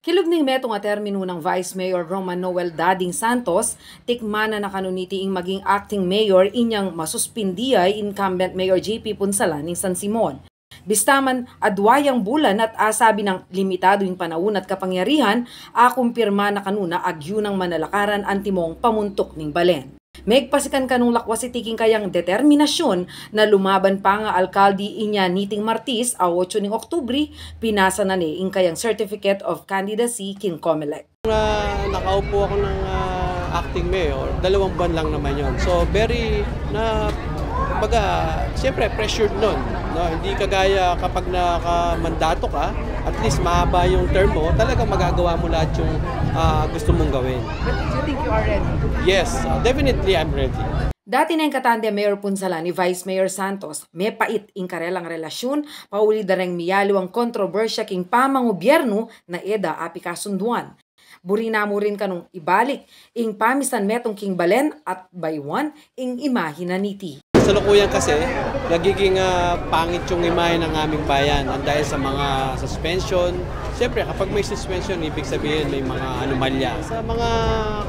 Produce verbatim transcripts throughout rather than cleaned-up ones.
Kilub ning metung a terminu nang Vice Mayor Roman Noel Dading Santos, tikmanan na kanu niti ing maging acting mayor inyang masuspindi ya i incumbent Mayor J P Punsalan ning San Simon. Bista man adwa yang bulan at asabi nang limitadu ing panaun at kapangyarihan, akumpirma na kanu na agyu nang manalakaran antimong pamuntuk ning balen. Megpasikan kanung lakwasi king kayang determinasyun na lumaban pa nga alkalde inya niting Martis a otso ning Oktubri, pinasa na ne ing kayang Certificate of Candidacy king Comelec. Nung, ah, nakaupo ako ng, ah, acting mayor, dalawang buwan lang naman yon. So, very, na, kumbaga, siyempre, pressured nun, no? Hindi kagaya kapag nakamandato ka, at least mahaba yung term mo, talagang magagawa mo lahat yung, ah, gusto mong gawin. But do you think you are ready? Yes, ah, definitely I'm ready. Dati neng katandem Mayor Punsalan i Vice Mayor Santos, mepait ing karelang relasyun, pauli da reng miyaliwang kontrobersya king pamangubyernu na e da apikasunduan. Buri na mu rin kanung ibalik ing pamisan metung king balen at baywan ing imahe na niti. Kasalukuyan kasi, nagiging, ah, pangit yung imahe ng aming bayan, ang dahil sa mga suspension. Siyempre, kapag may suspension, ibig sabihin may mga anomalya. Sa mga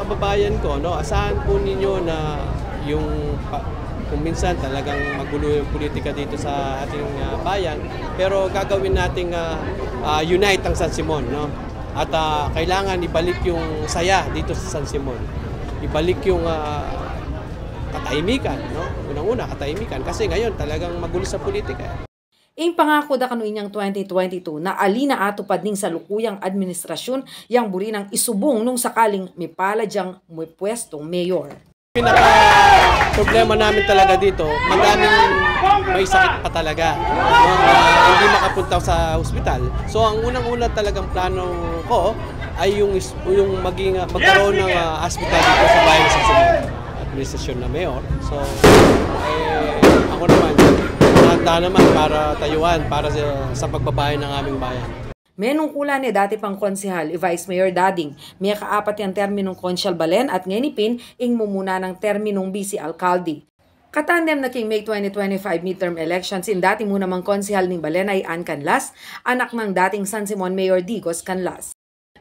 kababayan ko, no, asahan po ninyo na yung pa-, kung minsan talagang magulo yung politika dito sa ating, ah, bayan, pero gagawin nating, ah, ah, unite ang San Simon, no? At, ah, kailangan ibalik yung saya dito sa San Simon. Ibalik yung, ah, katahimikan, no? Unang-una, katahimikan. Kasi ngayon, talagang magulo sa politika. Ing pangaku da kanu inyang twenty twenty-two na ali na atupad ning salukuyang administrasyun yang buri nang isubung nung sakaling mipalad yang mipwestong mayor. Pinaka problema namin talaga dito, madaming may sakit pa talaga, no, na hindi makapunta sa ospital. So, ang unang-una talagang plano ko ay yung is-, yung maging, ah, magkaroon ng, ah, hospital dito sa bayan sa San Simon, administrasyon na mayor. So, eh, ako naman, handa naman para tayuan, para sa, sa pagbabayan ng aming bayan. Menungkulan ne dati pang konsehal i Vice Mayor Dading, mekaapat yang terminung konsyal balen at ngeni pin ing mumuna nang terminung bisi alkalde. Katandem na king May twenty twenty-five midterm elections ing dati mu namang konsehal ning balen a i Ann Canlas, anak nang dating San Simon Mayor Digos Canlas.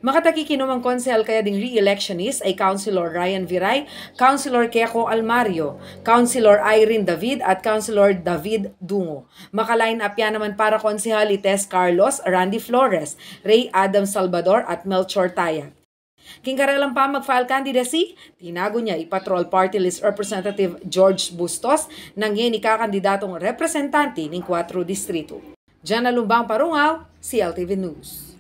Makatakikinumang konsehal kaya ding re-electionist ay Councilor Ryan Viray, Councilor Keko Almario, Councilor Irene David at Councilor David Dungo. Maka-line up ya naman para konsehal i Tess Carlos, Randy Flores, Ray Adam Salvador at Melchor Tayag. King karelang pamag-file candidacy, tinagun ya i Patrol Party List Representative George Bustos nang ngeni kakandidatong representante ning kuwatro distrito. Jana Lumbang Parungaw, C L T V News.